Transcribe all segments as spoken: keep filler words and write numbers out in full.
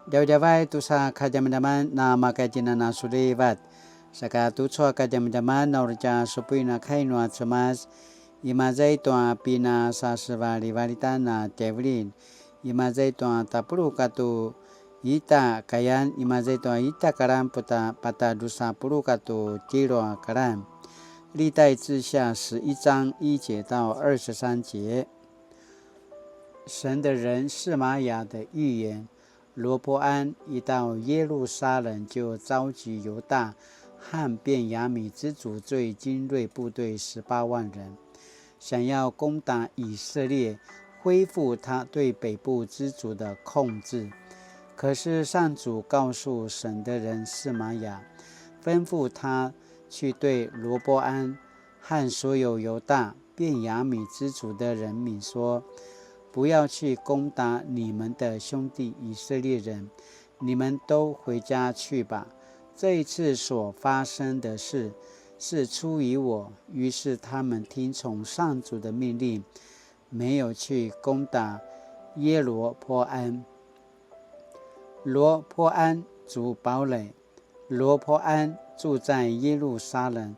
Djavadjavay tusa kadjamadjaman na makaitjinan a sulivat. Saka tucu a kadjamadjaman na uri tja supuin a kai nua Cemas, imaza i tua pinasasevalivalitan a tjaivililj, imaza i tua tapuluq katua ita kayan, imaza i tua ita karan puta pata dusa puluq katua tjelu a karan. 历代志下十一章一节到二十三节。神的人示玛雅的预言。罗波安一到耶路撒冷，就召集犹大和便雅悯支族最精锐部队十八万人，想要攻打以色列，恢复他对北部支族的控制。可是上主告诉神的人示玛雅，吩咐他去对罗波安和所有犹大、便雅悯支族的人民说：“不要去攻打你们的兄弟以色列人，你们都回家去吧。这一次所发生的事是出于我。”于是他们听从上主的命令，没有去攻打耶罗波安。罗波安筑堡垒。罗波安住在耶路撒冷，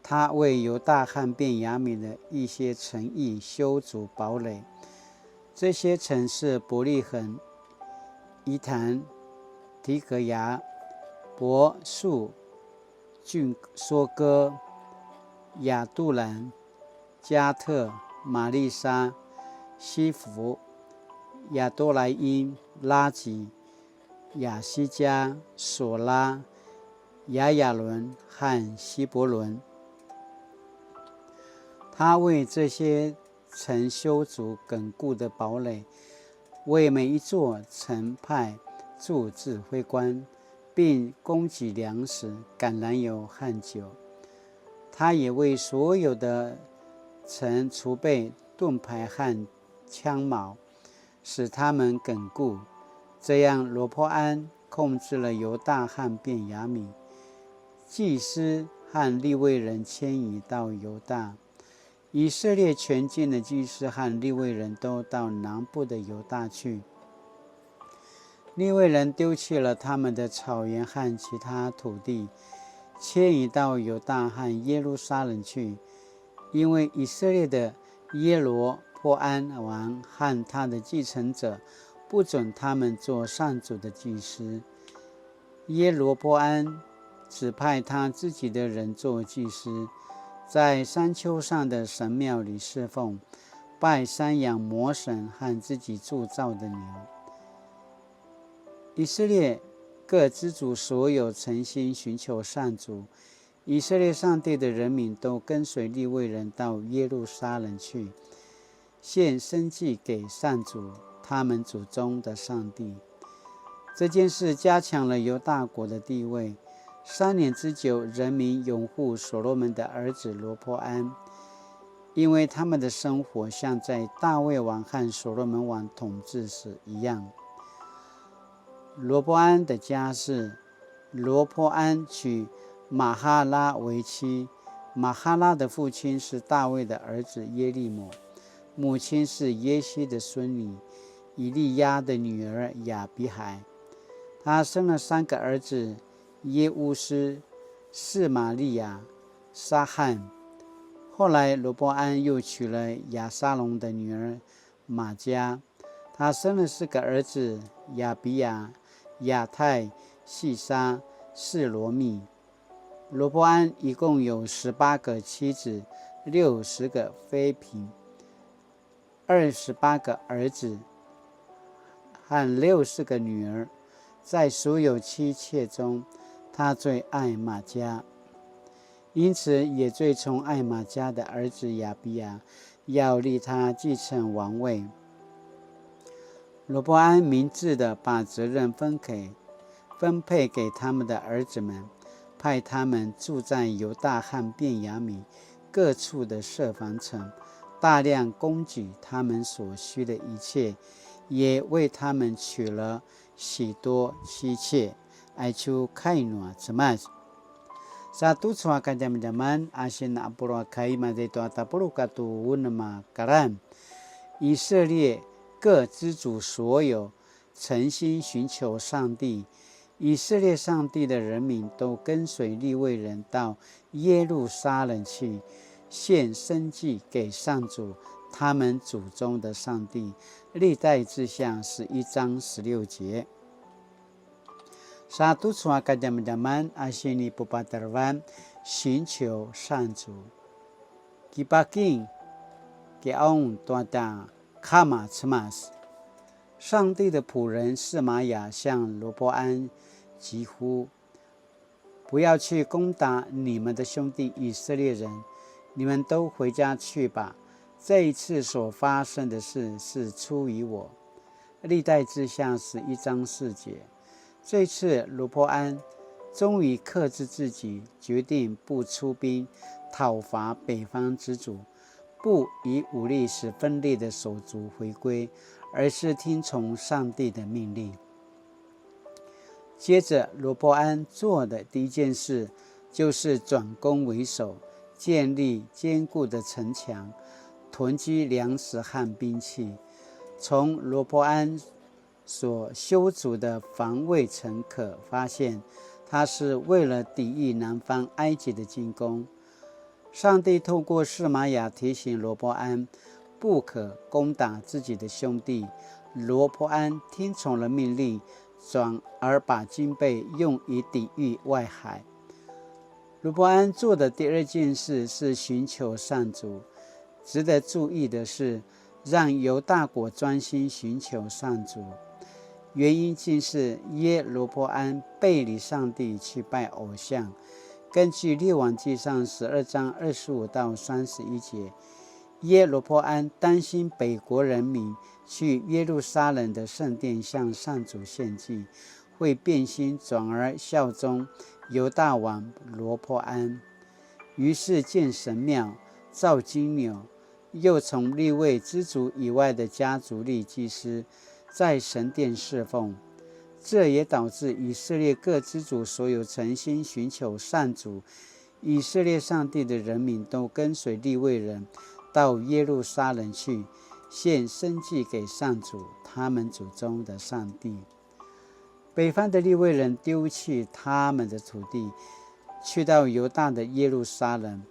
他为犹大和便雅悯的一些城邑修筑堡垒。这些城是伯利恒、以坦、提格雅、伯素、郡梭哥、亚杜兰、加特、玛丽莎、西弗、亚多莱因、拉吉、亚西加、索拉、亚亚伦和希伯伦。他为这些城修筑稳固的堡垒，为每一座城派驻指挥官，并供给粮食、橄榄油和酒。他也为所有的城储备盾牌和枪矛，使他们稳固。这样，罗波安控制了犹大和便雅悯。祭司和利未人迁移到犹大。以色列全境的祭司和利未人都到南部的犹大去。利未人丢弃了他们的草原和其他土地，迁移到犹大和耶路撒冷去，因为以色列的耶罗波安王和他的继承者不准他们做上主的祭司。耶罗波安指派他自己的人做祭司，在山丘上的神庙里侍奉，拜山羊魔神和自己铸造的牛。以色列各支族所有诚心寻求上主，以色列上帝的人民都跟随利未人到耶路撒冷去，献牲祭给上主，他们祖宗的上帝。这件事加强了犹大国的地位。三年之久，人民拥护所罗门的儿子罗波安，因为他们的生活像在大卫王和所罗门王统治时一样。罗波安的家世。罗波安娶玛哈拉为妻。玛哈拉的父亲是大卫的儿子耶利摩，母亲是耶西的孙女以利押的女儿亚比海。他生了三个儿子：耶乌斯、示玛利亚、撒罕。后来罗波安又娶了亚撒龙的女儿玛迦。他生了四个儿子：亚比雅、亚太、细沙、示罗密。罗波安一共有十八个妻子，六十个妃嫔，二十八个儿子和六十个女儿。在所有妻妾中，他最爱玛迦，因此也最宠爱玛迦的儿子亚比雅，要立他继承王位。罗波安明智地把责任分给分配给他们的儿子们，派他们住在犹大和便雅悯各处的设防城，大量供给他们所需的一切，也为他们娶了许多妻妾。Aicu kai nua Cemas. Sa tucu a kadjamadjaman a sinapulu a kai mazai tua tapuluq katua unem a karan. 以色列各支族所有誠心尋求上帝。以色列上帝的人民都跟隨利未人到耶路撒冷去，獻牲祭給上主，他們祖宗的上帝。歷代志下十一章十六節。Sa tucu a kadjamadjaman a sinipupatarevan, 尋求上主。Kipaking, kiaung tua tja Kama Cemas. 上帝的仆人示玛雅向罗波安疾呼：不要去攻打你们的兄弟以色列人，你们都回家去吧。这一次所发生的事是出于我。历代志下十一章四节。这次罗波安终于克制自己，决定不出兵讨伐北方之族，不以武力使分裂的手足回归，而是听从上帝的命令。接着，罗波安做的第一件事就是转攻为守，建立坚固的城墙，囤积粮食和兵器。从罗波安所修筑的防卫城可发现，他是为了抵御南方埃及的进攻。上帝透过示玛雅提醒罗波安，不可攻打自己的兄弟。罗波安听从了命令，转而把军备用于抵御外海。罗波安做的第二件事是寻求上主。值得注意的是，让犹大国专心寻求上主。原因竟是耶罗波安背离上帝，去拜偶像。根据列王纪上十二章二十五到三十一节，耶罗波安担心北国人民去耶路撒冷的圣殿向上主献祭，会变心，转而效忠犹大王罗波安。于是建神庙，造金牛，又从利未支族以外的家族立祭司，在神殿侍奉。这也导致以色列各支族所有诚心寻求上主以色列上帝的人民都跟随利未人到耶路撒冷去，献牲祭给上主，他们祖宗的上帝。北方的利未人丢弃他们的土地，去到犹大的耶路撒冷。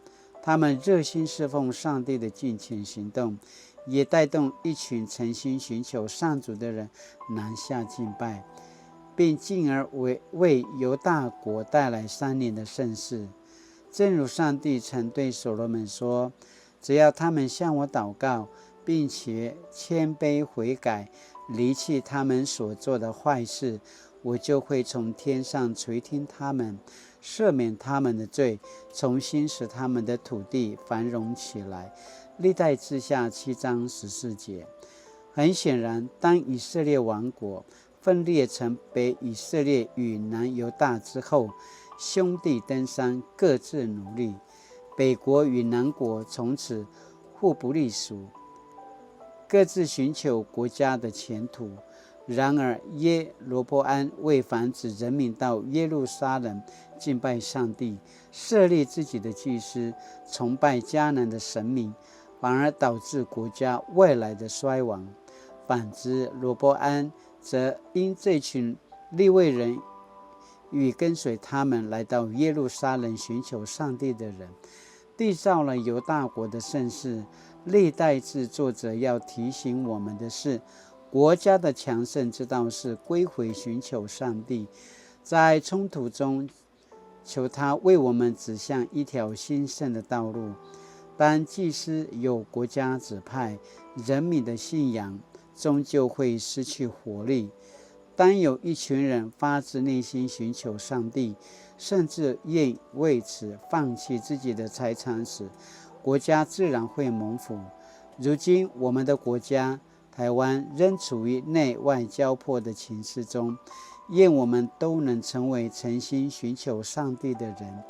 他们热心侍奉上帝的敬虔行动，也带动一群诚心寻求上主的人南下敬拜，并进而为，为犹大国带来三年的盛世。正如上帝曾对所罗门说：只要他们向我祷告，并且谦卑悔改，离弃他们所做的坏事，我就会从天上垂听他们，赦免他们的罪，重新使他们的土地繁荣起来。历代志下七章十四节。很显然，当以色列王国分裂成北以色列与南犹大之后，兄弟登山，各自努力，北国与南国从此互不隶属，各自寻求国家的前途。然而，耶罗波安为防止人民到耶路撒冷敬拜上帝，设立自己的祭司，崇拜迦南的神明，反而导致国家未来的衰亡。反之，罗波安则因这群利未人与跟随他们来到耶路撒冷寻求上帝的人，缔造了犹大国的盛世。历代志作者要提醒我们的是，国家的强盛之道是归回寻求上帝，在冲突中求他为我们指向一条兴盛的道路。当祭司有国家指派，人民的信仰终究会失去活力。当有一群人发自内心寻求上帝，甚至愿为此放弃自己的财产时，国家自然会蒙福。如今我们的国家台湾仍处于内外交迫的情势中，愿我们都能成为诚心寻求上帝的人，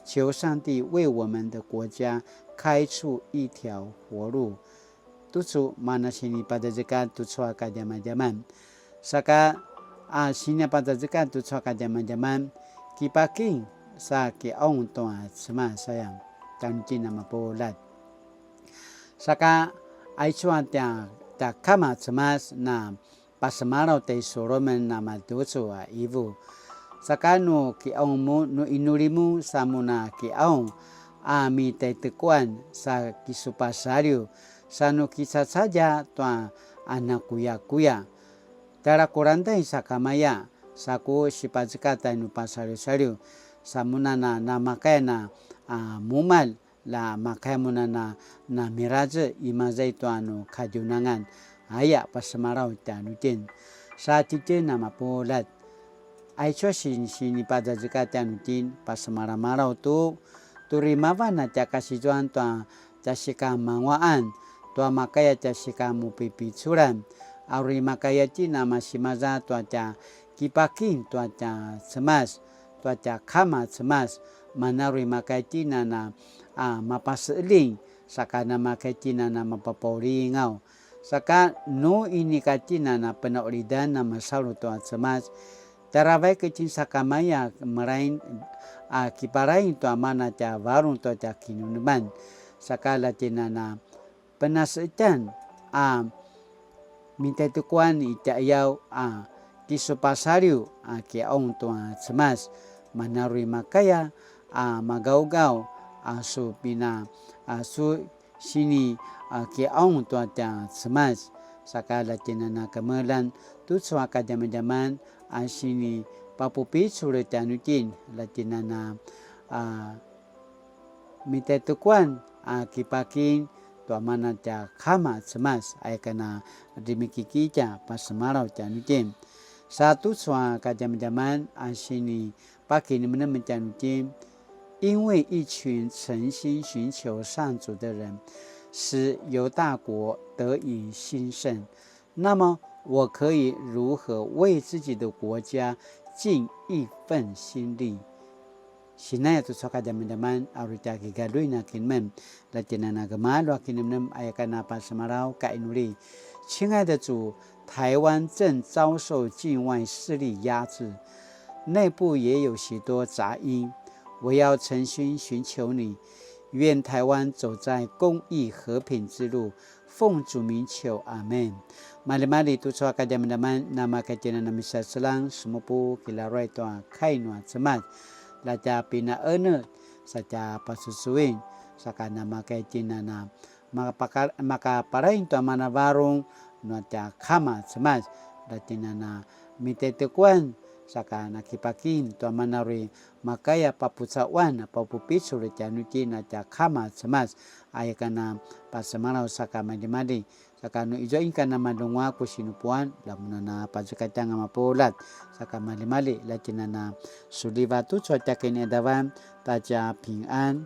求上帝为我们的国家开出一条活路。Tucu mana sinipadazekad tucu a kadjamadjaman. Saka a sinipadazekad tucu a kadjamadjaman, kipaking sa kiaung tua Cemas aya, tjanuitjen a mapuljat. Saka aicu a tja, tja kama Cemas na pasemalaw tjai Solomen namatucu a ivu. Saka nu kiqaung mun, nu inuli mun sa mun a kiqaung a mitaitekuan sa kisupasaliw, sa nu kicacadja tua a nakuyakuya. Tjara ku langedai sakamaya, sa ku sipacekatay nu pasaliwsaliw, sa mun a na, namakaya na, a, mumalj, la makaya mun a na, na mirazek, imaza i tua nu kadjunangan, aya pasemalaw tjanuitjen. Sa titjen a mapuljat. Aicu a sin-, sinipazazekatj tjanuitjen, pasemalamalaw tu, tu uri mavan a tja kasizuan tua tja sikamanguaqan, tua makaya tja sikamupipiculan, a uri makaya itjen a masimaza tua tja kipakim tua tja Cemas, tua tja Kama Cemas, mana uri makaya itjen a na, a, mapaseqeljing, saka namakaya itjen a na mapapaulingaw. Saka nu inika itjen a na penaulidan a masalu tua Cemas, tjara vaik itjen sakamaya melaing, a, kipalaing tua mana tja varung tua tja kinemeneman. Saka la itjen a na penaseqetjan a mitaitekuan i tjaiyaw a kisupasaliw a kiqaung tua Cemas, mana uri makaya a magawgaw a su pina, a su sini, a, kiqaung tua tja Cemas, saka la itjen a na kemeljang tucu a kadjamadjaman a sinipapupicul tjanuitjen, la itjen a na, a, mitaitekuan a kipakim tua mana tja Kama Cemas, aya ken a rimikikitj a pasemalaw tjanuitjen. Sa tucu a kadjamadjaman a sinipakinemenem tjanuitjen, 因为一群诚心寻求上主的人，使犹大国得以兴盛。 那么我可以如何为自己的国家尽一份心力？ Sinaya tucu a kadjamadjaman a uri tja kigaluin a kinemenem, la itjen a na gemalju a kinemenem, aya ken a pasemalaw ka inuli. 亲爱的主，台湾正遭受境外势力压制，内部也有许多杂音。我要诚心寻求你，愿台湾走在公义和平之路， 奉主名求，阿们。Maljimalji tucu a kadjamadjaman, namakaya itjen a na misaseljang, semupu kilaruay tua kai nua Cemas, la tja pinaenetj, sa tja pasusuin, saka namakaya itjen a na makapaka-, makapalaing tua mana varung nua tja Kama Cemas, la itjen a na mitaitekuan, saka nakipakim tua mana uri makaya papucaquan a papupicul tjanuitjen a tja Kama Cemas, aya ken a pasemalaw saka maljimalji, saka nu izua inika na malunguaq ku sinupuan, la mun a na pazekatjanga mapuljat, saka maljimalji, la itjen a na suliva tucu a tja kiniqadavan, ta tja pingan.